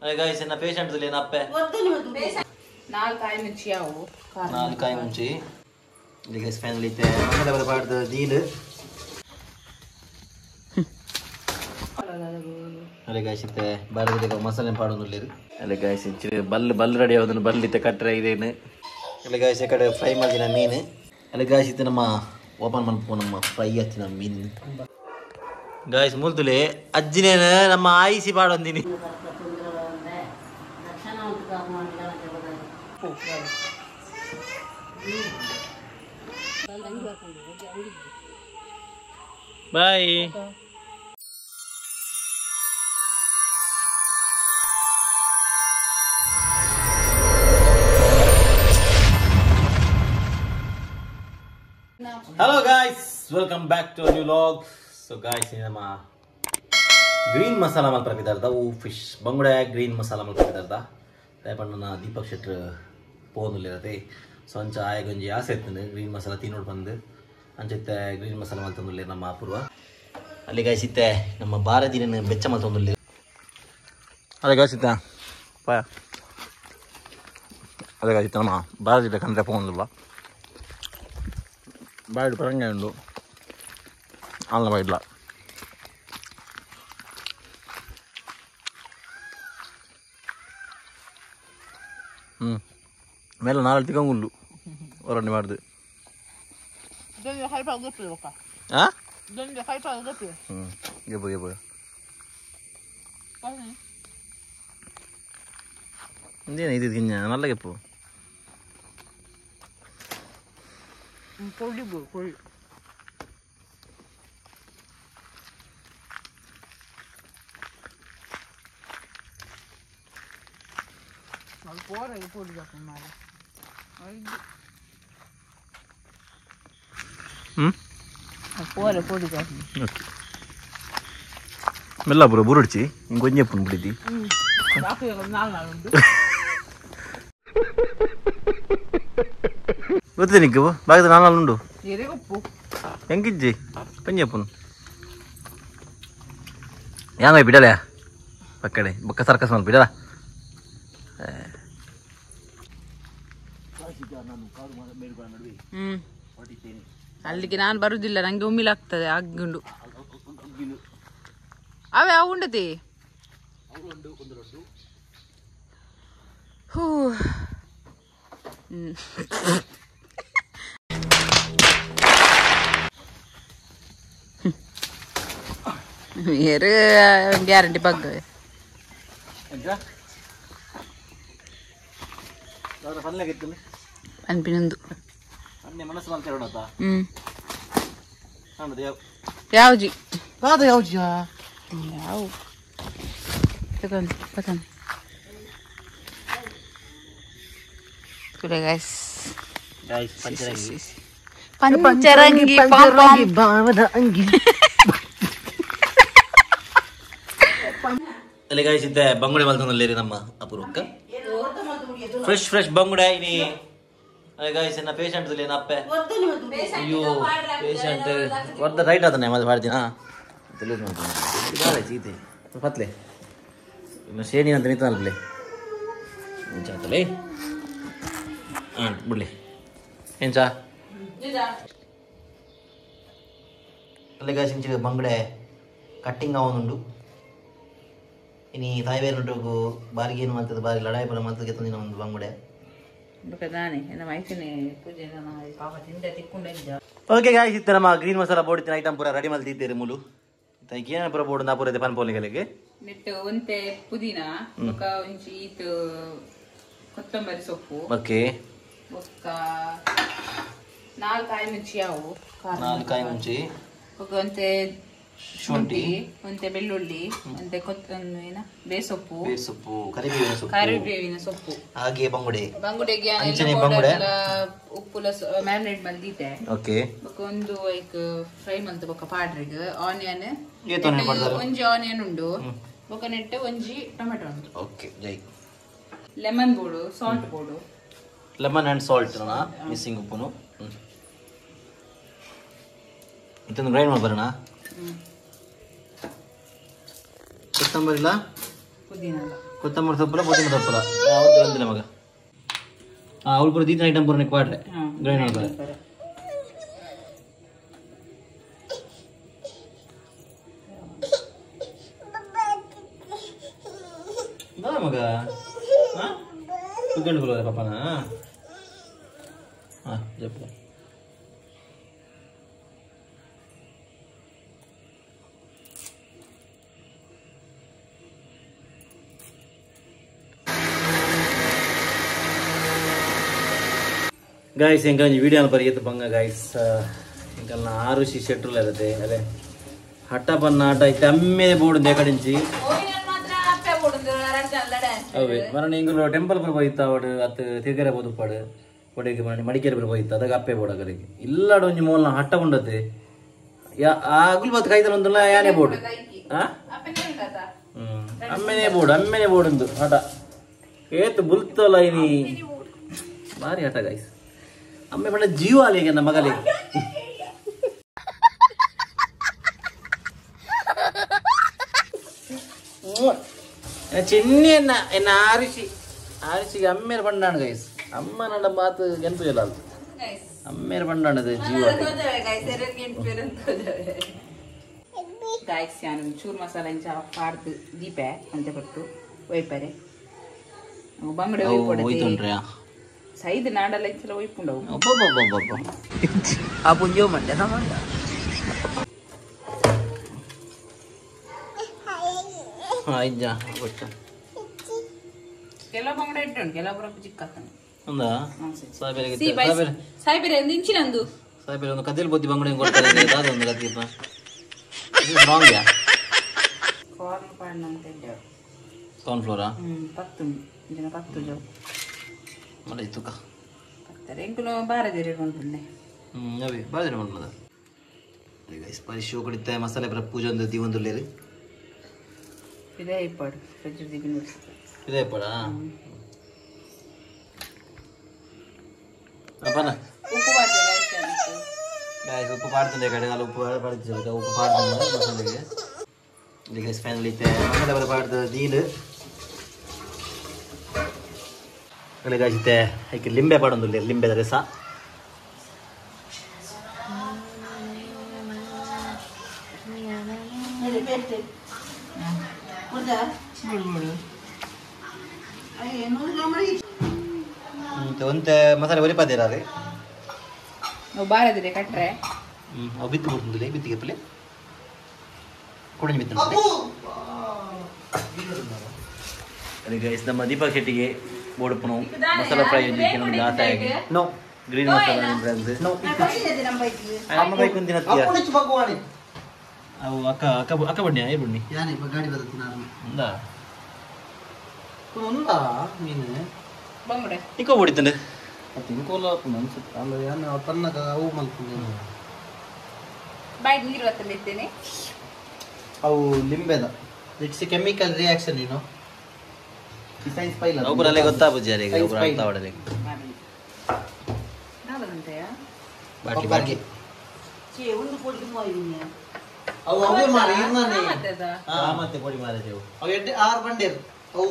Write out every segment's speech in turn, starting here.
ಅರೆ ಗಾಯ್ಸ್ ಎನ್ನ ಪೇಷಂಟ್ ದುಲೇನ ಅಪ್ಪೆ ನಾಲ್ಕಾಯಿ ಮುಂಚಿ ಯಾವು ನಾಲ್ಕಾಯಿ ಮುಂಚಿ ಇಲ್ಲಿ ಗೈಸ್ ಫೈನಲಿ ಇತ್ತೆ ಮಸಾಲೆ ಬರ ಪಾಡ್ದು ನೀರು. ಅರೆ ಗಾಯ್ಸ್ ಇತ್ತೆ ಬಾರದಿಗೆ ಮಸಾಲೆ ಪಾಡೊಂದುಲ್ಲೆರ್. ಅರೆ ಗಾಯ್ಸ್ ಇಂಚಿ ಬಲ್ ಬಲ್ ರೆಡಿ ಆವೊಂದುಂಡು ಬಲ್ ಇತ್ತೆ ಕಟ್ರೆ ಇದೇನು. ಅರೆ ಗಾಯ್ಸ್ ಈ ಕಡೆ ಫ್ರೈ ಮಲ್ದಿನ ಮೀನು. ಅರೆ ಗಾಯ್ಸ್ ಇತ್ತೆ ನಮ್ಮ ಓಪನ್ ಮಲ್ಪು ನಮ್ಮ ಫ್ರೈ ಹಚ್ಚಿನ ಮೀನು. ಗಾಯ್ಸ್ ಮುಲ್ತುಲೆ ಅಜ್ಜಿನೇನು ನಮ್ಮ ಆಯಿಸಿ ಪಾಡೊಂದಿನಿ. Bye. Hello guys, welcome back to a new vlog. So guys, ನಮ್ಮ ಗ್ರೀನ್ ಮಸಾಲ ಮಲ್ಪರ ಅವು ಫಿಶ್ ಬಂಗುಡೆ ಗ್ರೀನ್ ಮಸಾಲ ಮಲ್ಪರ ದಯಪಣ್ಣ ದೀಪಕ್ ಶೆಟ್ರ್ ಪೋನುಲ್ಲಿರತೆ. ಸೊ ಅಂಚ ಆಯಗೊಂಜಿ ಆಸೆ ಇತ್ತು ಗ್ರೀನ್ ಮಸಾಲ ತಿನ್ನೋಡು ಬಂದು ಅಂಚೆತ್ತೆ ಗ್ರೀನ್ ಮಸಾಲ ಮಲ್ತೊಂದುಲ್ಲೆ ನಮ್ಮ ಅಪೂರ್ವ. ಅಲ್ಲಿ ಗಾಯ್ಸಿತ್ತೆ ನಮ್ಮ ಭಾರತೀಯನ ಬೆಚ್ಚ ಮಲ್ತೊಂದುಲ್ಲೆ. ಅದೇ ಗಾಯ್ಸಿತ್ತ ಪಾಯ ಅದೇ ಗಾಯ್ಸಿತ್ತ ನಮ್ಮ ಭಾರತೀಯ ಕಂಡ್ರೆ ಪೋನುಲ್ಲ ಬಾಯ್ಡು ಪರಂಗ ಉಂಡು ಅಲ್ಲ ಬಾಯ್ಡ್ಲ. ಹ್ಞೂ ಮೇಲೆ ನಾಲ್ಕು ತಿಕ್ಕಂಗುಂಡು ಹೊರಡಿ ಮಾಡ್ದು. ಹಾಂ ಹ್ಞೂ ಗೆಬ್ಬು ಗೆಬ್ಬು ಇದೇನು ಇದು ಗಿಂಜ ನಲ್ಲ ಗೆಪ್ಪು ಮೆಲ್ಲ ಬುರ ಬುರುಡ್ಚಿ ಇಂಕೊಂಜೆ ಪುನ್ ಬಿಡಿದಿ ಗೊತ್ತಿದೆ ನಿಕ್ಕು ಬಾಗಿದ ನಾಲ್ಕು ಉಂಡು ಹೆಂಗಿಜ್ಜಿ ಪಂಜೆ ಪುನ್ ಯಾಂಗ ಬಿಡಲೆ ಪಕ್ಕಡೆ ಬೊಕ್ಕ ಸರ್ಕಸ್ ಮಲ್ ಬಿಡಲ. ಅಲ್ಲಿಗೆ ನಾನು ಬರುದಿಲ್ಲ, ನಂಗೆ ಉಮ್ಮಿಲಾಗ್ತದೆ ಅಗ್ಗುಂಡು. ಅವೇ ಅವು ಉಂಡತಿ. ಹೂ ಏರು ಗ್ಯಾರಂಟಿ ಬಗ್ಗ ಅನ್ಪಿನೊಂದು ಯಾವ್ಜಿ ಯಾವ ತಗೊಂಡು ಪತನ್ ಗಾಯ್ಸ್ ಪಂಚರಂಗಿ ಭಾವದ ಅಂಗಿ. ಅಲ್ಲಿ ಗಾಯ್ಸ್ ಇದ್ದೆ ಬಂಗುಡೆ ಮಲ್ತೊಂದುಲ್ಲೇರಿ ನಮ್ಮ ಅಪೂರ್ವಕ್ಕ ಫ್ರೆಶ್ ಫ್ರೆಶ್ ಬಂಗುಡೆ ಇನಿ. ಅರೆ ಗಾಯ್ಸ್ ಎನ್ನ ಪೇಷಂಟ್ ದುಲೇನ ಅಪ್ಪೆ. ಅಯ್ಯೋ ಪೇಷಂಟ್ ವರ್ದ ರೈಟ್ ಆತನೆ ಮತ್ತೆ ಮಾಡ್ತೀನಾ ಲೂಸ್ ಮಾಡ್ತೀನಿ ಬಾಳೆ ಚೀತೆ ಪತ್ಲೆ ಇನ್ನು ಶೇಣಿ ಅಂತ ನಿಂತ ಎಂಚಾತಲೆ ಹಾಂ ಬಿಡ್ಲಿ ಎಂಚ. ಅಲ್ಲಿ ಗಾಯ್ಸ್ ಇಂಚ ಬಂಗುಡೆ ಕಟ್ಟಿಂಗ್ ಆವೊಂದುಂಡು. ಇನಿ ತಾಯ್ಬೇರುಂಟು ಬಾರಿಗೆ ಏನು ಮಾಡ್ತದೆ ಬಾರಿ ಲಡಾಯಿ ಪರ ಮಾಡ್ತದೆ ಗೆತ್ತೊಂದಿನ ಒಂದು ಬಂಗುಡೆ. ಓಕೆ ಗಾಯ್ಸ್ ಇತ್ತ ನಮ್ಮ ಗ್ರೀನ್ ಮಸಾಲ ಬೋರ್ಡ್ ಐಟಮ್ ಪೂರ ರೆಡಿ ಮಲ್ತಿದ್ದೀರಿ ಮುಲು ಏನ ಪೂರ ಬೋರ್ಡ್ ಪೂರ ಇದೆ ಪನ್ಪೋಲಿಗಳಿಗೆ ನೆಟ್ಟು ಒಂತೆ ಪುದೀನ ಬೊಕ ಒಂಜಿ ಈತ್ ಕೊತ್ತಂಬರಿ ಸೊಪ್ಪು ಓಕೆ ಬೊಕ್ಕ ನಾಲ್ಕಾಯಿ ಮುಂಚಿ ಯಾವು ನಾಲ್ಕಾಯಿ ಮುಂಚಿ ಬೊಕ ಒಂತೆ ಶುಂಠಿ ಒಂತೆ ಬೆಳ್ಳುಳ್ಳಿ ಒಂತೆ ಕೊತ್ತಂಬರಿ ಬೇಸೊಪ್ಪು ಬೇಸೊಪ್ಪು ಕರಿಬೇವಿನ ಸೊಪ್ಪು ಕರಿಬೇವಿನ ಸೊಪ್ಪು ಹಾಗೆ ಬಂಗುಡೆ ಬಂಗುಡೆಗೆ ಅಂಚನೆ ಬಂಗುಡೆ ಉಪ್ಪುಲ ಮ್ಯಾರಿನೇಟ್ ಮಲ್ದಿತ್ತೆ. ಓಕೆ ಬೊಕ ಒಂದು ಲೈಕ್ ಫ್ರೈ ಮಲ್ತು ಬೊಕ ಪಾಡ್ರಿಗ್ ಆನಿಯನ್ ಒಂಜಿ ಆನಿಯನ್ ಉಂಡು ಬೊಕ ನೆಟ್ಟು ಒಂಜಿ ಟೊಮೆಟೊ ಉಂಡು. ಓಕೆ ಜೈ ಲೆಮನ್ ಬೋಡು ಸಾಲ್ಟ್ ಬೋಡು ಲೆಮನ್ ಅಂಡ್ ಸಾಲ್ಟ್ ಮಿಸ್ಸಿಂಗ್ ಉಪ್ಪುನು ಇದನ್ನು ಗ್ರೈಂಡ್ ಮಾಡಿ ಬರೋಣ. ಕೊತ್ತಂಬರಿಲ್ಲ ಪುದೀನ ಕೊತ್ತಂಬರಿ ಸೊಪ್ಪುಲ ಪುದೀನ ಸೊಪ್ಪುಲ ಯಾವುದು ಒಂದಿಲ್ಲ ಮಗ ಆ ಅವಳು ಪೂರ ದೀತಿನ ಐಟಮ್ ಪೂರ ಪಾಡ್ರೆ ಗ್ರೈಂಡ್ ಮಾಡ್ತಾರೆ ಬಾ ಮಗ ಹಾಂ ಕುಗ್ಗಂಡು ಕೊಡೋದ ಪಾಪನ ಹಾಂ ಜಪ್ಪ ಗಾಯ್ಸ್ ಎಂಕ ಒಂಜಿ ವೀಡಿಯೋ ಪರಿಯತ್ತು ಬಂಗ ಗಾಯ್ಸ್ ಎಂಕಲ್ನ ಆರು ಶೆಟ್ರುಲ ಇರುತ್ತೆ ಅದೇ ಹಠ ಪನ್ನ ಆಟ ಇತ್ತೆ ಅಮ್ಮೆ ಬೋರ್ಡ್ ಕಡಿಂಚಿ ಅವೇ ಮರಣ ಇಂಗುಲು ಟೆಂಪಲ್ ಪುರ ಪೋಯಿತ್ತ ಅವಡು ಅತ್ತು ತಿರ್ಗರೆ ಬೋದುಪ್ಪಾಡು ಒಡೆಗೆ ಮರಣಿ ಮಡಿಕೇರಿ ಪುರ ಪೋಯಿತ್ತ ಅದಾಗ ಅಪ್ಪೆ ಬೋರ್ಡ್ ಅಗಲಿಗೆ ಇಲ್ಲಾಡು ಒಂಜಿ ಮೂಲ ಹಟ್ಟ ಉಂಡತೆ ಯಾ ಅಗುಲ್ ಬತ್ತು ಕೈತಲ ಒಂದುಲ್ಲ ಯಾನೆ ಬೋರ್ಡ್ ಅಮ್ಮೆನೆ ಬೋರ್ಡ್ ಅಮ್ಮೆನೆ ಬೋರ್ಡ್ ಉಂದು ಹಠ ಏತು ಬುಲ್ತಲ್ಲ ಇನಿ ಭಾರಿ ಹಠ ಗಾಯ್ಸ್ ಅಮ್ಮೆ ಬಣ್ಣ ಜೀವ ಅಲ್ಲಿಗೆ ನನ್ನ ಮಗಲಿಗೆ ಚಿನ್ನಿ ಎನ್ನ ಎನ್ನ ಆರಿಸಿ ಆರಿಸಿಗೆ ಅಮ್ಮೇರ ಬಂಡಾಣ ಗೈಸ್ ಅಮ್ಮ ನನ್ನ ಮಾತು ನೆನಪು ಇಲ್ಲ ಅದು ಅಮ್ಮೇರ ಬಂಡಾಣದ ಜೀವ ಗಾಯ್ಸ್ ಯಾನು ಚೂರು ಮಸಾಲ ಇಂಚ ಪಾಡ್ದು ದೀಪೆ ಅಂತ ಕೊಟ್ಟು ಒಯ್ಪರೆ ಬಂಗಡೆ ಹೋಯ್ತುಂಟ್ರೆ ಸೈದ್ ನಾಡಲ್ಲ ಇಂಚಲ ಒಯ್ಪುಂಡವು ಒಬ್ಬೊಬ್ಬೊಬ್ಬೊಬ್ಬ ಆ ಪುಂಜೋ ಮಂಡೆ ಸಾಮಾನ್ಯ ಹಾಂ ಇಜ್ಜಾ ಗೊತ್ತ ಕೆಲವು ಬಂಗಡೆ ಇಟ್ಟು ಕೆಲವೊಬ್ಬರ ಚಿಕ್ಕ ಒಂದಾ ಸಿ ಬೈ ಸಾಯ್ಬೇರೆ ಒಂದು ಇಂಚಿನಂದು ಸಾಹೇಬ್ ಒಂದು ಕದಿಲ್ ಬುದ್ಧಿ ಬಂಗಡೆ ಕೊಡ್ತಾರೆ ದಾದ ಒಂದು ಕದಿಲ್ಪ ರಾಂಗ್ ಯಾ ಕಾರ್ನ್ ಪಾಡ್ನ ಅಂತ ಇದ್ದೇವೆ ಕಾರ್ನ್ ಫ್ಲೋರಾ ಪತ್ತು ಇಂಚಿನ ಪತ್ತು ಜೋ ಮಲ್ಲ ತುಕ ಪತ್ತಾರೆ ಎಂಕುಲು ಬಾರದಿರಿ ಉಂಟುಂಡೆ ಅವೇ ಬಾರದಿರಿ ಉಂಟು ಗೈಸ್ ಪರಿಶೋ ಕಡಿತ ಮಸಾಲೆ ಪರ ಪೂಜೆ ಒಂದು ದೀವೊಂದುಲ್ಲೇರು ಇದೇ ಇಪ್ಪಾಡು ಫ್ರಿಜ್ ದಿಗಿನ ಇದೇ ಇಪ್ಪಾಡಾ ಅಪ್ಪನ ಉಪ್ಪು ಪಾಡ್ದೆ ಗೈಸ್ ಗಾಯ್ಸ್ ಉಪ್ಪು ಪಾಡ್ತುಂಡೆ ಕಡೆ ನಾನು ಉಪ್ಪು ಪಾಡ್ತಿದ್ದೆ ಉಪ್ಪು ಪಾಡ್ತುಂಡೆ ಮಸಾಲೆಗೆ ಇಲ್ಲಿ ಗೈಸ್ ಫೈನಲಿ ಇತ್ತೆ ಮಸಾಲೆ ಬರ ಪಾಡ್ದು ದೀಲು ಇಲ್ಲಿ ಗಾಯ್ಸ್ ಇತ್ತೆ ಐಕೆ ಲಿಂಬೆ ಪಾಡೊಂದುಲ್ಲೆ ಲಿಂಬೆದ ರಸ ಒಂತೆ ಮಸಾಲೆ ಒರಿಪಾದಿರಾರೆ ನಾವು ಬಾರದಿರಿ ಕಟ್ರೆ ಅವು ಬಿತ್ತು ಕೊಡ್ತುಂದಿಲ್ಲ ಬಿತ್ತಿಗೆ ಪಲ್ಲೆ ಕೊಡಂಜಿ ಬಿತ್ತು ಅದೇ ಗೈಸ್ ನಮ್ಮ ದೀಪಕ್ ಶೆಟ್ಟಿಗೆ ಬೋಡಪ್ಪನು ಮಸಾಲ ಫ್ರೈ ಆಸೆ ಆಗಿ ನೋ ಗ್ರೀನ್ ಮಸಾಲ ನೋ ಅಮ್ಮ ಬೈಕ್ ಒಂದಿನ ಅವು ಅಕ್ಕ ಅಕ್ಕ ಅಕ್ಕ ಬಣ್ಣಿ ಏ ಬಣ್ಣಿ ಯಾನೆ ಗಾಡಿ ಬರುತ್ತೆ ನಾನು ఉందా ఉందా ಮೀನು ಬಂಗುಡೆ ಇಂಕೋ ಹೊಡಿತಂಡೆ ಇಂಕೋಲ ಅನ್ಸುತ್ತೆ ಅಲ್ಲ ಯಾನ ಪನ್ನಗ ಅವು ಮಲ್ಪುಂಡೆ ಬಾಯ್ ನೀರು ಬತ್ತಂದಿದ್ದೇನೆ ಅವು ಲಿಂಬೆದ it's A chemical reaction you know ಈ ಸೈನ್ಸ್ ಫೈಲ್ ಒಬ್ಬರಲ್ಲೇ ಗೊತ್ತಾಪುಜಿ ಅರೆಗೆ ಒಬ್ಬರು ಅರ್ಥ ಆಡಲೆ ನಾಲ್ಕಂತೆಯಾ ಬಾಟ್ಲಿ ಬಾಟ್ಲಿ ಅವು ಅವೇ ಮಾರಿ ಇರ್ನಾನೆ ಮತ್ತೆ ಪೊಡಿ ಮಾರೇವು ಅವು ಎಡ್ಡೆ ಆರು ಬಂಡೇರು ಅವು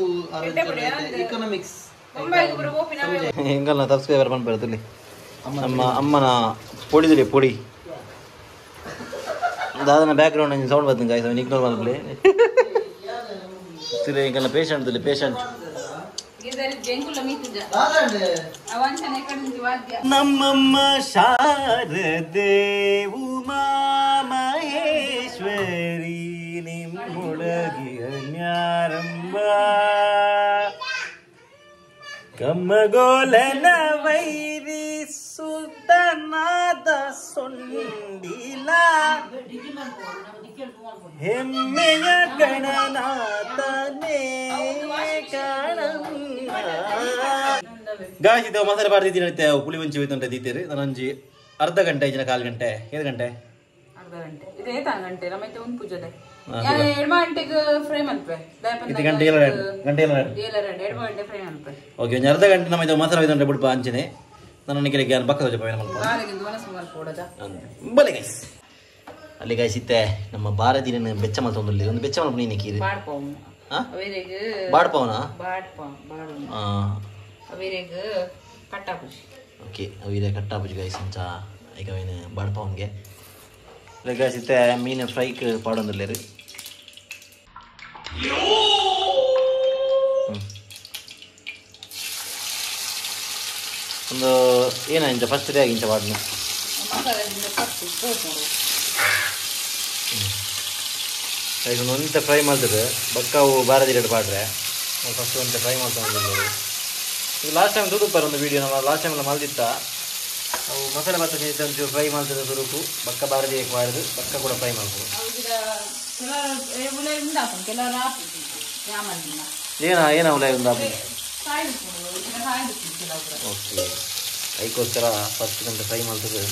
ಎಕನಾಮಿಕ್ಸ್ ಎಂಗಲ್ನ ಸಬ್ಸ್ಕ್ರೈಬರ್ ಪನ್ಪೇರು ನಮ್ಮ ಅಮ್ಮನ ಪೊಡಿದುಲಿ ಪೊಡಿ ದಾದನ ಬ್ಯಾಕ್ ಗ್ರೌಂಡ್ ಸೌಂಡ್ ಬರ್ತದೆ ಗಾಯ್ಸ್ ಅವನು ಇಗ್ನೋರ್ ಮಲ್ಪಲೆ ತಿರು ಎಂಗಲ್ನ ಪೇಷಂಟ್ ತುಲಿ ಪೇಷಂಟ್ ನಮ್ಮಮ್ಮ ಶಾರದೆ ಉಮಾ ಮಹೇಶ್ವರಿ ನಿಮ್ಮೊಳಗಿಯ ಜ್ಞಾರಂಬ ಕಮ್ಮಗೋಲನ ವೈರಿ ಸುಲ್ತಾನಾದ ಸೊಂಡಿಲ ಹೆಮ್ಮೆಯ ಗಣನಾಥನೇ ಕಾಣಮ್ಮ. ಗಾಯ್ಸ್ ಇದು ಮಸಾಲೆ ಪಾಡ್ದಿದ್ದೀನಿ ಪುಳಿ ಮುಂಚೆ ಹೋಯ್ತು ದೀತೇರಿ ನಾನೊಂಜಿ ಅರ್ಧ ಗಂಟೆ ಇಜಿನ ಕಾಲು ಗಂಟೆ ಏಳು ಗಂಟೆ ಅರ್ಧ ಗಂಟೆ ಇದು ಏತ ಗಂಟೆ ನಮ್ಮ ಒಂದು ಪೂಜೆ ಎಡ್ಮ ಗಂಟೆಗೆ ಫ್ರೈ ಮಲ್ಪೆ ಇದು ಗಂಟೆ ಏಳು ಗಂಟೆ ಏಳು ಎಡ್ಮ ಗಂಟೆ ಫ್ರೈ ಮಲ್ಪೆ ಓಕೆ ಒಂದು ಅರ್ಧ ಗಂಟೆ ನಮ್ಮ ಇದು ಮಸಾಲೆ ಹೋಯ್ತು ಬಿಡ್ಪ ಅಂಚನೆ ನಾನು ಕೆಲಕ್ಕೆ ಪಕ್ಕ ಬಲೆ ಗೈಸ್ ಅಲ್ಲಿ ಗೈಸ್ ಇತ್ತೆ ನಮ್ಮ ಭಾರತೀಯನ ಬೆಚ್ಚ ಮಲ್ತೊಂದುಲ್ಲಿ ಒಂದು ಬೆಚ್ಚ ಮಲ್ಪ ನೀನು ಕೀರಿ ಅವಿರೆಗ್ ಬಾಡ್ಪವನಾ ಬಾಡ್ಪ ಬಾಡು ಅವಿರೆಗ್ ಕಟ್ಟಾಪುಜಿ. ಓಕೆ ಅವಿರೆ ಕಟ್ಟಾಪುಜಿ ಗೈಸ್ ಅಂಚ ಐಕ ಅವಿನ ಬಾಡ್ಪವನ್ಗೆ ಗೈಸ್ ಇತ್ತೆ ಮೀನು ಫ್ರೈಕ್ ಪಾಡೊಂದುಲ್ಲೆರ್. ಒಂದು ಏನ ಇಂಚ ಫಸ್ಟ್ ಡೇ ಇಂಚ ಪಾಡ್ನು ಒಂದು ಒಂತೆ ಫ್ರೈ ಮಾಡ್ತದೆ ಬಕ್ಕಾವು ಬಾರದಿರಡು ಪಾಡ್ರೆ ಫಸ್ಟ್ ಒಂತೆ ಫ್ರೈ ಮಾಡ್ತಾ. ಇದು ಲಾಸ್ಟ್ ಟೈಮ್ ತೂದುಪ್ಪಾರ ಒಂದು ವೀಡಿಯೋ ನಮ್ಮ ಲಾಸ್ಟ್ ಟೈಮ್ ಎಲ್ಲ ಮಲ್ದಿತ್ತ ಅವು ಮಸಾಲೆ ಭತ್ತ ಒಂಚೂರು ಫ್ರೈ ಮಾಡ್ತದೆ ಸುರುಕು ಬಕ್ಕ ಬಾರದಿ ಬಾರದು ಬಕ್ಕ ಕೂಡ ಫ್ರೈ ಮಾಡ್ಬೋದು. ಏನ ಏನ ಉಲೈ ಒಂದು ಓಕೆ ಅದಕ್ಕೋಸ್ಕರ ಫಸ್ಟ್ ಗಂಟೆ ಫ್ರೈ ಮಾಡ್ತದೆ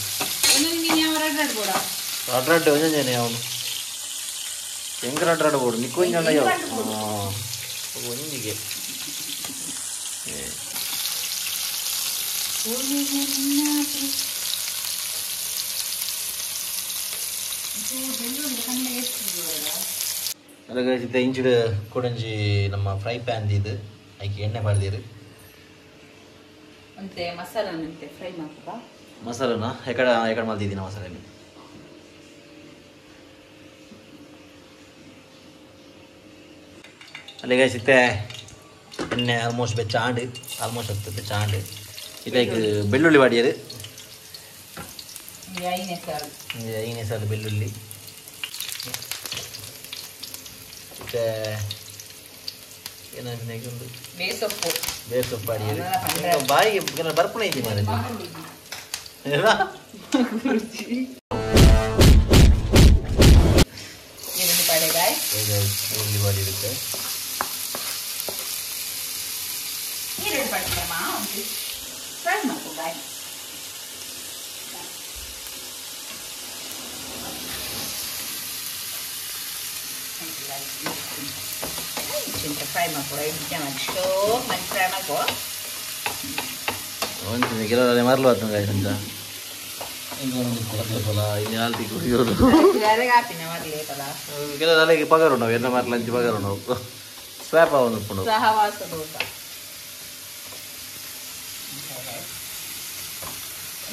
ರಡ್ರಡ್ಡು ಒಂಜೊಂಜೇನೆ ಅವನು ಹೆಂಗೆ ರಡ್ರಡ್ ಬೋಡು ನಿಕ್ಕೊಂಜ ಒಂಜಿಗೆ ಅಲ್ಲ ಇಂಚಿಡು ಕೊಡಂಜಿ ನಮ್ಮ ಫ್ರೈ ಪ್ಯಾನ್ ಇದು ಐಕೆ ಎಣ್ಣೆ ಪಾಡ್ದಿರು ಅಂತೆ ಮಸಾಲ ಅಂತೆ ಫ್ರೈ ಮಾಡ್ತಾ ಮಸಾಲನ ಎಕಡ ಎಕಡ ಮಾಡ್ತಿದ್ದೀನಿ ಮಸಾಲೆ ಅಲ್ಲಿಗೆ ಸಿತ್ತೆ ಎಣ್ಣೆ ಆಲ್ಮೋಸ್ಟ್ ಬೆಚ್ಚಾಂಡು ಆಲ್ಮೋಸ್ಟ್ ಆಗ್ತದೆ ಬೆಚ್ಚಾಂಡು ಇದಕ್ಕೆ ಬೆಳ್ಳುಳ್ಳಿ ಬಾಡಿಯದು ಐನೇ ಸಾಲು ಬೆಳ್ಳುಳ್ಳಿ ಮತ್ತೆ ಏನಾದ್ರು ಬೇಸೊಪ್ಪು ಬೇಸೊಪ್ಪು ಬಾಡಿಯದು ಬಾಯಿಗೆ ಬರ್ಪುಣ ಐತಿ ಮಾರೆ ಈರುಳ್ಳಿ ಪಾಡೆಗಾಯ್ ಈರುಳ್ಳಿ ಬಾಡಿ ಇರುತ್ತೆ ಈರುಳ್ಳಿ ಪಾಡಿದಮ್ಮ ಫ್ರೈ ಮಾಡ್ಕೊ ಗಾಯ್. ಫ್ರೈ ಮಾಡ್ಕೊ ಶೋ ಮಂచి ಫ್ರೈ ಮಾಡ್ಕೊ ಒಂದು ಕೆಲವರಲ್ಲಿ ಮರಲು ಆತು ಗಾಯ್ಸ್ ಅಂತ ಕೆಲವು ಪಗಾರು ನಾವು ಎನ್ನ ಮರಲು ಅಂಚು ಪಗಾರು ನಾವು ಸ್ವಾಪ್ ಆವೊಂದು ಸಹವಾಸ ದೋಷ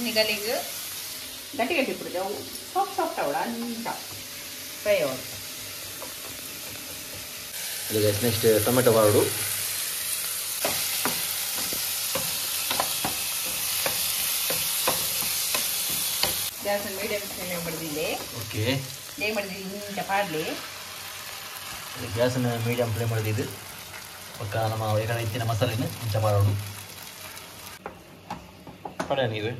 ನಿಗಲಿಗೆ ಗಟ್ಟಿ ಗಟ್ಟಿ ಬಿಡುತ್ತೆ ಅವು ಸಾಫ್ಟ್ ಸಾಫ್ಟ್ ಅವಳ ಅಂತ ಫ್ರೈ ಅವಳು. ನೆಕ್ಸ್ಟ್ ಟೊಮೆಟೊ ಬಾರುಡು ಗ್ಯಾಸ್ ಮೀಡಿಯಂ ಫ್ಲೇಮ್ ಬಡ್ದಿಲ್ಲ. ಓಕೆ ಹೇಗೆ ಮಾಡಿದ್ವಿ ಇಂಚ ಪಾಡಲಿ ಗ್ಯಾಸನ್ನು ಮೀಡಿಯಂ ಫ್ಲೇಮ್ ಮಾಡಿದ್ದು ಪಕ್ಕ ನಮ್ಮ ಎಕಡೆ ಇತ್ತಿನ ಮಸಾಲೆನ ಇಂಚ ಪಾಡೋಡು ಪಡ ನೀರು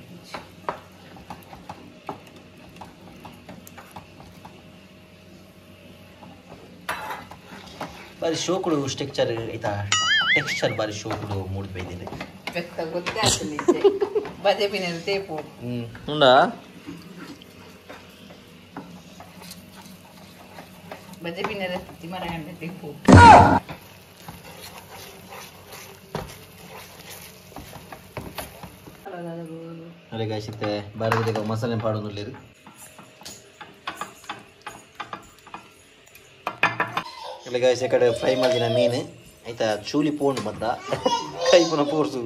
ಬಾರಿ ಶೋಕುಡು ಸ್ಟ್ರಕ್ಚರ್ ಆಯ್ತಾ ಟೆಕ್ಸ್ಚರ್ ಬಾರಿ ಶೋಕುಡು ಮೂಡ್ದು ಬೈದಿನಿ ಗೊತ್ತಾಗ್ತದೆ ಬಜೆ ಪಿನ ತೇಪು ಉಂಡಾ ಬಜೆ ಪಿನ ತಿಮರ ಗಂಟೆ ತೇಪು ಅರೆ ಗಾಯ್ಸಿತ್ತೆ ಬಾರದಿಗೆ ಮಸಾಲೆ ಪಾಡೊಂದುಲ್ಲೆರ್ ಅಲ್ಲ ಗಾಯ್ಸ್ ಕಡೆ ಫ್ರೈ ಮಾಡಿನ ಮೀನು ಆಯ್ತಾ ಚೂಲಿ ಪೋಂಡು ಮತ್ತ ಕೈಪುನ ಪೋರ್ಸು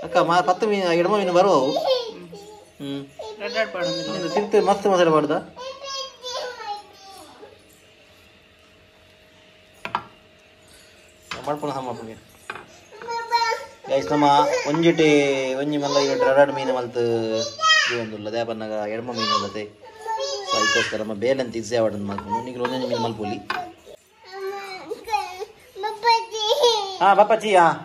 ಅಕ್ಕ ಮಾ ಪತ್ತು ಮೀನು ಎಡಮ ಮೀನು ಬರುವವು. ತಿರ್ತು ಮಸ್ತ್ ಮಸಾಲೆ ಪಾಡ್ದ ಮಾಡ್ಪುಣ ಸಾಮಾಪುಗೆ ಗೈಸ್ ನಮ್ಮ ಒಂಜಿಟಿ ಒಂಜಿ ಮಲ್ಲ ಇವತ್ತು ರಡಾಡ್ ಮೀನು ಮಲ್ತು ಜೀವನದುಲ್ಲ ದೇಪನ್ನಾಗ ಎಡಮ ಮೀನು ಉಲ್ಲತೆ. ಸೊ ಅದಕ್ಕೋಸ್ಕರ ನಮ್ಮ ಬೇಲೆ ಅಂತ ಇಜ್ಜೆ ಅವಡನ್ನು ಮಾಡ್ಕೊಂಡು ನೀವು ಒಂದೊಂದು ಮೀನು ಮಲ್ಪೊಲಿ. ಹಾಂ ಬಪ್ಪಾಚಿ ಹಾಂ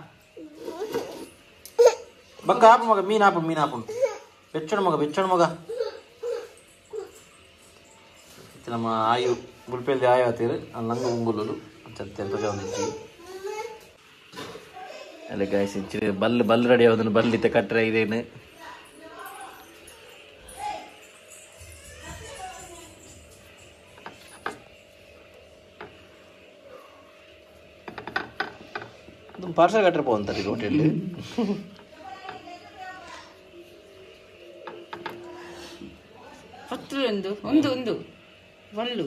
ಬಕ್ಕ ಆಪು ಮಗ ಮೀನು ಆಪು ಮೀನು ಆಪು ಬೆಚ್ಚಣ ಮಗ ಬೆಚ್ಚಣ ಮಗ ನಮ್ಮ ಆಯು ಗುಲ್ಪೆಲ್ದಿ ಆಯು ಆತೀರು ನಂಗೆ ಉಂಗುಲುಲು ಚತ್ತೆ ಅಲ್ಲ ಗಾಯ್ಸ್ ಇಂಚಿ ಬಲ್ ಬಲ್ ರೆಡಿ ಆಗೋದನ್ನು ಬಲ್ಲಿತ್ತೆ ಕಟ್ಟರೆ ಇದೇನು ಪಾರ್ಸಲ್ ಕಟ್ಟರೆ ಪೋಂತಾರೆ ಹೋಟೆಲ್ ಹತ್ತು ಒಂದು ಒಂದು ಒಂದು ಒಳ್ಳು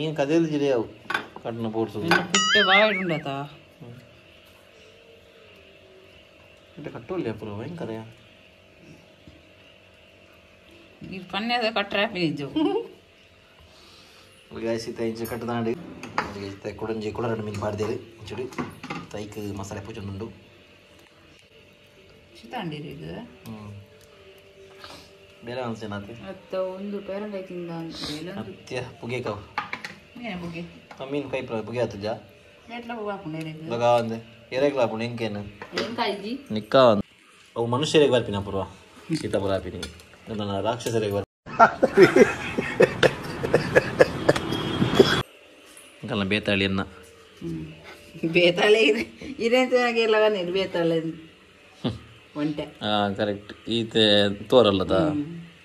ಮೀನು ಕದೇಲು ಜಿರಿಯಾವು ಕಣ್ಣು ಪೋರ್ಸು ಪುಟ್ಟೆ ಬಾಯಿಡುಂಡತ ಇಟ್ಟ ಕಟ್ಟೋಲ್ಲ ಪೂರ ಭಯಂಕರ ಈ ಪನ್ಯದ ಕಟ್ಟರೆ ಪಿನಿಜ್ಜು ಗಾಯ್ಸ್ ಇತ್ತ ಇಂಚ ಕಟ್ಟದಾಂಡು ಇತ್ತ ಕುಡಂಜಿ ಕುಡರಡು ಮೀನು ಪಾಡ್ದೇರು ಇಂಚುಡು ತೈಕ್ ಮಸಾಲೆ ಪೂಜೊಂದುಂಡು ಚಿತಾಂಡಿರಿಗ ಬೇರೆ ಅನ್ಸೇನಾತಿ ಅತ್ತ ಒಂದು ಪೇರಂಗಾಯಿ ತಿಂದ ಬೇಲೆ ಅತ್ಯ ಪುಗೆ ಕಾವು ಏನು ಬುಗ್ಗೆ ಮೀನು ಕೈ ಪುಗೆ ಆತುಜಾ ಎಟ್ಲ ಹಾಕೊಂಡೆ ಬಗ ಅಂದೆ ಎರೆಗ್ಲ ಹಾಕೊಂಡು ಎಂಕೇನು ಎಂಕಾಯ್ಜಿ ನಿಕ್ಕ ಅವು ಮನುಷ್ಯರಿಗೆ ಬರ್ಪಿನ ಪೂರ್ವ ಸೀತಾಪುರ ಹಾಪಿನಿ ನನ್ನ ರಾಕ್ಷಸರಿಗೆ ಬರ್ ಇಂಕಲ್ಲ ಬೇತಾಳಿಯನ್ನ ಬೇತಾಳೆ ಇದೆ ಇದಂತ ಎಲ್ಲ ಬೇತಾಳೆ ಒಂಟೆ ಹಾಂ ಕರೆಕ್ಟ್ ಈತೆ ತೋರಲ್ಲದ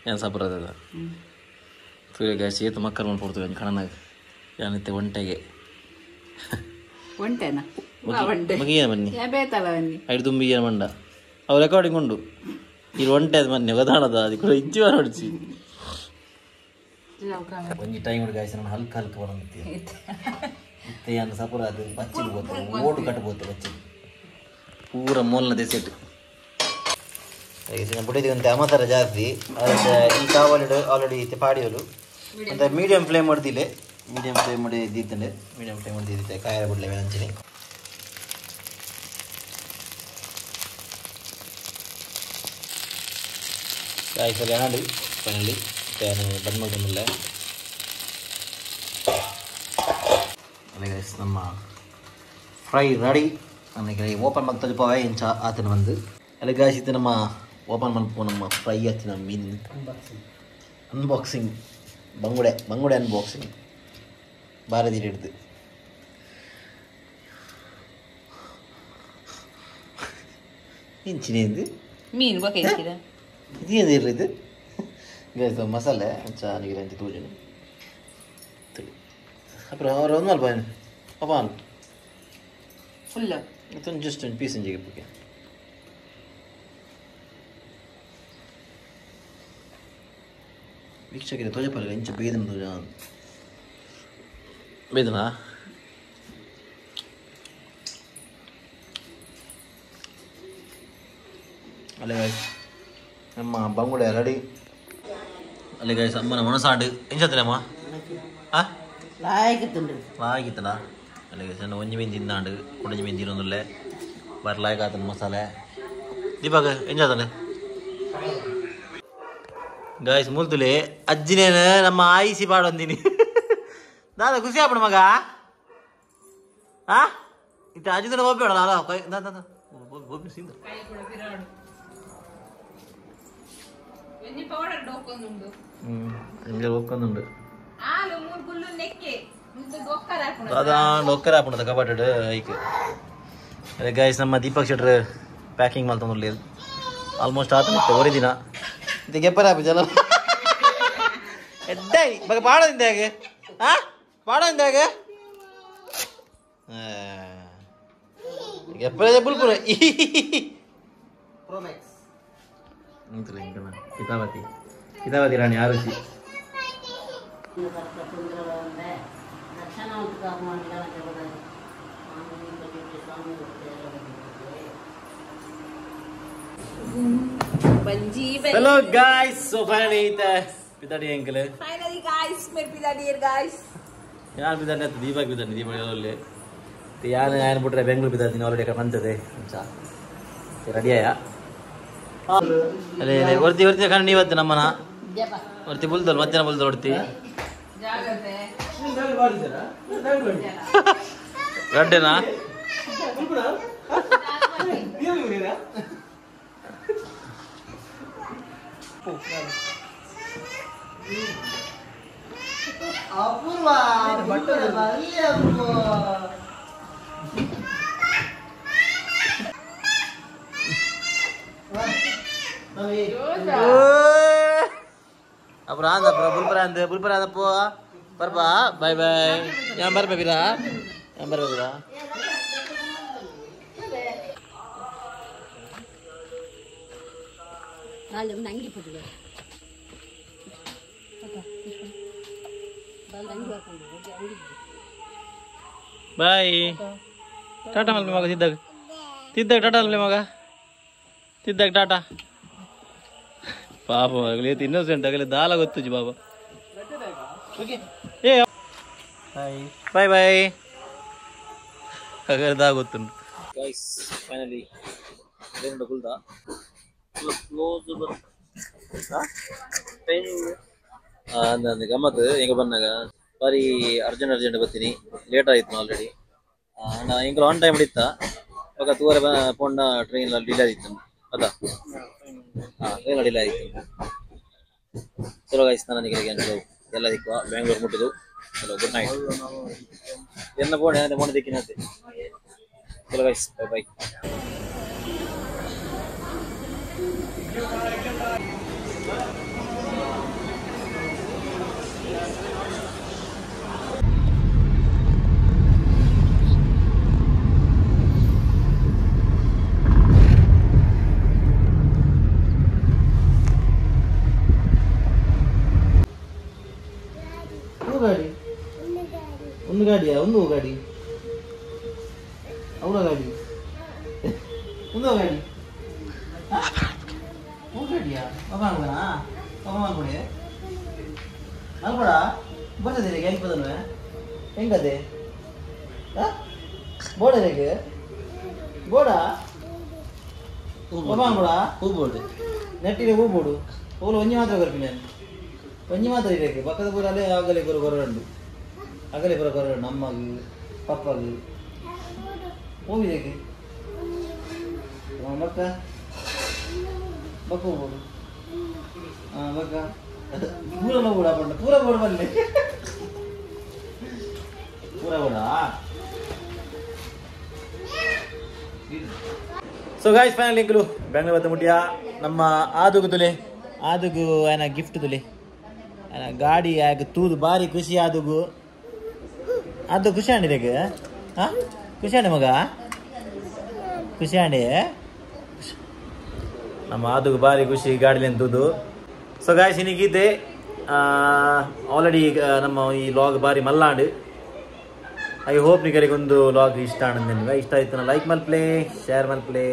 ಏನು ಸಪುರದ ಸೂರ್ಯಕಾಶಿ ಏತು ಮಕ್ಕಳು ಮಾಡ್ಕೊಡ್ತೀವಿ ಕಣನಾಗ ಯಾನಿತ್ತೆ ಒಂಟೆಗೆ ಒಂಟೆನಾ ಒಂಟೆ ಮಗಿಯ ಬನ್ನಿ ಬೇತಾಳ ಬನ್ನಿ ಐದು ತುಂಬಿಗೆ ಮಂಡ ಅವು ರೆಕಾರ್ಡಿಂಗ್ ಉಂಡು ಇದು ಒಂಟೆ ಅದು ಮೊನ್ನೆ ಗೊತ್ತಾಣದ ಅದು ಕೂಡ ಇಂಚಿ ವಾರ ಹೊಡಿಸಿ ಒಂಜಿ ಟೈಮ್ ಗಾಯ್ಸ್ ನಾನು ಹಲ್ಕ ಹಲ್ಕ ಬರಂತೆ ಇತ್ತೆ ಯಾನ್ ಸಪುರ ಅದು ಬಚ್ಚಿಗೆ ಬೋತೆ ಓಡು ಕಟ್ಟಬೋತೆ ಬಚ್ಚಿಗೆ ಪೂರ ಮೋಲ್ನ ದೆಸೆಟ್ ಬುಡಿದಿ ಅಂತ ಅಮಸರ ಜಾಸ್ತಿ ಅದಕ್ಕೆ ಈ ಕಾವಲಿಡು ಆಲ್ರೆಡಿ ಇತ್ತೆ ಪಾಡಿಯೋಲು ಅಂತ ಮೀಡಿಯಂ ಫ್ಲೇಮ್ ಹೊಡ್ದಿಲ್ಲ ಮೀಡಿಯಂ ಫ್ಲೇಮ್ ಮಾಡಿ ದೀತಂಡೆ ಮೀಡಿಯಂ ಫ್ಲೇಮ್ ಹೊಡ್ದಿದ್ದೆ ಕಾಯರ ಬಿಡ್ಲೆ ಅಂಚಿನಿ ಕಾಯಿ ಸರಿ ಆಂಡು ಫೈನಲಿ ಬಂದ್ ಮಾಡ್ಕೊಂಬಲ್ಲ ಅದೇ ನಮ್ಮ ಫ್ರೈ ರೆಡಿ ನಮಗೆ ಓಪನ್ ಮಾಡ್ತಾ ಪೋವೆ ಇಂಚ ಆತನ ಬಂದು ಅಲ್ಲೇ ಗಾಯ್ಸ್ ಇದು ನಮ್ಮ ಓಪನ್ ಮಲ್ಪು ನಮ್ಮ ಫ್ರೈ ಆತಿನ ಮೀನು ಅನ್ಬಾಕ್ಸಿಂಗ್ ಬಂಗುಡೆ ಬಂಗುಡೆ ಅನ್ಬಾಕ್ಸಿಂಗ್ ಭಾರತಿ ಹಿಡಿದು ಇಂಚಿನೇಂದು ಮೀನು ಬೊಕ ಇಂಚಿದ ಇದೇನು ಇರ್ರಿ ಇದು ಗಾಯ್ಸ್ ಮಸಾಲೆ ಅಂಚ ನೀರು ಅಂಚ ತೂಜನು ಅப்புறம் அவர் ಒಂದು ಅಲ್ಪ ಅಪ್ಪ ಫುಲ್ ಇದೊಂದು ಜಸ್ಟ್ ಒಂದು ಪೀಸ್ ಇಂಜಿಗೆ ಬಗ್ಗೆ ವೀಕ್ಷಕರಿಗೆ ತೋಜಪಲ್ಲ ಇಂಚ ಬೇದನ ತೋಜ ಬೇದನಾ ಅಲ್ಲೇ ಗಾಯ್ಸ್ ನಮ್ಮ ಬಂಗುಡೆ ರೆಡಿ ಅಲ್ಲೇ ಗಾಯ್ಸ್ ಅಮ್ಮನ ಮನಸಾಂಡು ಎಂಚತ್ತನಮ್ಮ ಆ ಲಾಗಿತ್ತಲ್ಲ ಅಲ್ಲೇ ಗಾಯ್ಸ್ ನನ್ನ ಒಂಜಿ ಮೀನು ತಿಂದಾಂಡು ಕುಡಂಜಿ ಮೀನು ತಿನ್ನೊಂದುಲ್ಲೆ ಬರ್ಲಾಯ್ಕಾತನ ಮಸಾಲೆ ದೀಪಕ್ ಎಂಜಾತನೆ ಗಾಯ್ಸ್ ಮೂಲ್ತುಲೆ ಅಜ್ಜಿನೇನು ನಮ್ಮ ಆಯಿಸಿ ಪಾಡೊಂದಿನಿ ದಾದ ಖುಷಿ ಆಪಣ ಮಗ ಆ ಇತ್ತ ಅಜ್ಜಿ ತನ ಒಬ್ಬ ಅಲ್ಲ ದಾದ ಒಬ್ಬ ಸೀಂದ ಒಂಜಿ ಪೌಡರ್ ಡೋಕೊಂದುಂಡು ಹಂಗೆ ಒಕ್ಕೊಂದುಂಡು ಆಲು ಮೂರು ಗುಲ್ಲು ನೆಕ್ಕೆ ಮುಂದೆ ಗೊಕ್ಕರ ಹಾಕೊಂಡು ದಾದಾ ಲೊಕ್ಕರ ಹಾಪುಣದ ಕಬಾಟಡ್ ಐಕ್ ಅದೇ ಗಾಯ್ಸ್ ನಮ್ಮ ದೀಪಕ್ ಶೆಟ್ರ್ ಪ್ಯಾಕಿಂಗ್ ಮಾಡ್ತಂದುಳ್ಳಿ ಆಲ್ಮೋಸ್ಟ್ ಆತನಿತ್ತೆ ಒರಿ ದಿನ ಇದು ಗೆಪ್ಪರ ಹಾಪಿ ಜಲ ಎಡ್ಡೈ ಬಗ ಪಾಡೋದಿಂದಾಗ ಆ ಪಾಡೋದಿಂದಾಗ ಗೆಪ್ಪರ ಬುಲ್ಪುರ ಪ್ರೋಮ್ಯಾಕ್ಸ್ ಕಿತಾಬತಿ ಕಿತಾಬತಿ ರಾಣಿ ಆರುಷಿ ಬಂಜಿ ಹಲೋ ಗಾಯ್ಸ್ ಸೊ ಫೈನಲಿ ಈತ ಪಿತಾಡಿ ಅಂಕಲ್ ಫೈನಲಿ ಗಾಯ್ಸ್ ಮೇರ್ ಪಿದಾಡಿಯರ್ ಗಾಯ್ಸ್ ಯಾರು ಬಿದ್ದಾನೆ ಅಂತ ದೀಪಕ್ ಬಿದ್ದಾನೆ ದೀಪಾವಳಿ ಅಲ್ಲಿ ಯಾರು ಯಾರು ಬಿಟ್ರೆ ಬೆಂಗಳೂರು ಬಿದ್ದಾನೆ ಆಲ್ರೆಡಿ ಕಡೆ ಬಂತದೆ ರೆಡಿಯಾಯ ಅಲ್ಲೇ ಹೊರ್ತಿ ಹೊರ್ತಿ ಕಣ್ಣು ಇವತ್ತು ನಮ್ಮನ ಹೊರ್ತಿ ಬುಲ್ದಲ್ ಮಧ್ಯಾಹ್ನ ಬುಲ್ದಲ್ ಹೊರ್ತಿ ಜಾಗ್ರತೆ ರಡ್ಡೆನಾ ಅಪೂರ್ವ ಅಲ್ಲಿ ಅಪೂರ್ವ ಅப்புறம் ಆಂದ ಅப்புறம் ಬುಲ್ಪರ ಅಂದ ಬುಲ್ಪರ ಆದಪ್ಪೋ ಬರ್ಬಾ ಬಾಯ್ ಬಾಯ್ ಯಾನ್ ಬರ್ಬಾ ಬಿರಾ ಯಾನ್ ಬರ್ಬಾ ಬಿರಾ ಬಾಯ್ ಟಾಟಾ ಮಲ್ಪೆ ಮಗ ತಿದ್ದಾಗ ತಿದ್ದಾಗ ಟಾಟಾ ಮಲ್ಪೆ ಮಗ ತಿದ್ದಾಗ ಟಾಟಾ ಪಾಪ ಆಗಲಿ ಇನ್ನೋಸೆಂಟ್ ಆಗಲಿ ದಾಲ ಗೊತ್ತುಜಿ ಬಾಬಾ ಏ ಬಾಯ್ ಬಾಯ್ ಬಾಯ್ ಹಾಗಾದ್ರೆ ದಾ ಗೊತ್ತುಂಟು ಗೈಸ್ ಫೈನಲಿ ಕುಲ್ದ ಕ್ಲೋಸ್ ಗಮ್ಮತ್ತು ಹೆಂಗ ಬಂದಾಗ ಬಾರಿ ಅರ್ಜೆಂಟ್ ಅರ್ಜೆಂಟ್ ಬರ್ತೀನಿ ಲೇಟ್ ಆಯ್ತು ಆಲ್ರೆಡಿ ನಾ ಎಂಕಲ್ ಆನ್ ಟೈಮ್ ಇತ್ತ ಇವಾಗ ತೂವರೆ ಪೋಂಡ ಟ್ರೈನ್ ಡಿಲೇ ಆಯಿತು ಅದ ಟ್ರೈನ್ ಡಿಲೇ ಆಯಿತು. ಚಲೋ ಗೈಸ್, ನಾನು ಎಲ್ಲ ದಿಕ್ಕ ಬೆಂಗಳೂರು ಮುಟ್ಟಿದ್ದು. ಚಲೋ, ಗುಡ್ ನೈಟ್. ಎನ್ನ ಪೋಣೆ ಮೋಣ ದಿಕ್ಕಿನ. ಚಲೋ ಗೈಸ್, ಬೈ ಬೈ. ಗಾಡಿ ಒಂದು ಗಾಡಿಯಾ? ಒಂದು ಗಾಡಿ ಅವಳ ಗಾಡಿ ಒಂದು ಗಾಡಿ ಹೂ ಗಾಡಿಯಾ? ಪಾಪ ಮಾಡ್ಬೋಣ, ಪಾಪ ಮಾಡ್ಕೊಡಿ ಮಲ್ಕೊಡ ಬರ್ತದೆ ಹೆಂಗೆ ಬದಲ್ವೆ ಹೆಂಗದೆ ಬೋಡ ಹೇಗೆ ಬೋಡ ಪಾಪ ಮಾಡ್ಕೊಡ ಹೂ ಬೋರ್ಡು ನೆಟ್ಟಿಗೆ ಹೂ ಬೋಡು ಹೂಲು ಒಂಜಿ ಮಾತ್ರ ಬರ್ತೀನಿ ನಾನು ಒಂಜಿ ಮಾತ್ರ ಇರಕ್ಕೆ ಪಕ್ಕದ ಪೂರ ಅಲ್ಲೇ ಆಗಲೇ ಪೂರ ಕೊರಡು ಆಗಲೇ ಪೂರ ಕೊರಡು ನಮ್ಮಗು ಪಪ್ಪಗು ಹೋಗಿದಕ್ಕೆ ಬಕ್ಕ ಬಕ್ಕ ಹೋಗ್ಬೋದು. ಹಾಂ ಬಕ್ಕ ಪೂರ ಬೋಡ ಪಂಡ ಪೂರ ಬೋಡ ಬಲ್ಲೆ ಪೂರ ಬೋಡ. ಸೊ ಗಾಯ್ಸ್ ಫೈನಲಿ ಇಂಕಲು ಬೆಂಗಳೂರು ಬತ್ತ ಮುಟ್ಟಿಯ ನಮ್ಮ ಆದುಗು ತುಲೆ ಆದುಗು ಏನ ಗಿಫ್ಟ್ ತುಲೆ ಗಾಡಿ ಆಗ ತೂದು ಬಾರಿ ಖುಷಿ ಆದುಗು ಅದು ಖುಷಿ ಆಂಡಿದೆಗೆ. ಹಾಂ ಖುಷಿ ಆಂಡಿ ಮಗ ಖುಷಿ ಆಂಡಿ ನಮ್ಮ ಆದುಗು ಬಾರಿ ಖುಷಿ ಗಾಡಿಲಿಂದ ತೂದು. ಸೊ ಗಾಯ್ಸ್ ಇನ್ನೀಗೀತೆ ಆಲ್ರೆಡಿ ನಮ್ಮ ಈ ಲಾಗ್ ಬಾರಿ ಮಲ್ಲಾಂಡು. I hope ನಿಗರಿಗೊಂದು ಲಾಗ್ ಇಷ್ಟ ಆನಂದ ಇಷ್ಟ ಆಯ್ತು ಲೈಕ್ ಮಲ್ಪ್ಲೆ ಶೇರ್ ಮಲ್ಪ್ಲೆ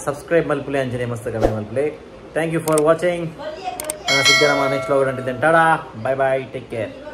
ಸಬ್ಸ್ಕ್ರೈಬ್ ಮಲ್ಪ್ಲೆ ಅಂಜನೆ ಮಸ್ತ್ ಕಮೆಂಟ್ ಮಲ್ಪ್ಲೆ. Thank you for watching. ಸಿಗ್ತೇನೆ ನೆಕ್ಸ್ಟ್ ಲಾಗ್ ಅಂಟಿದ್ದೇನೆ. Tata, bye bye, take care.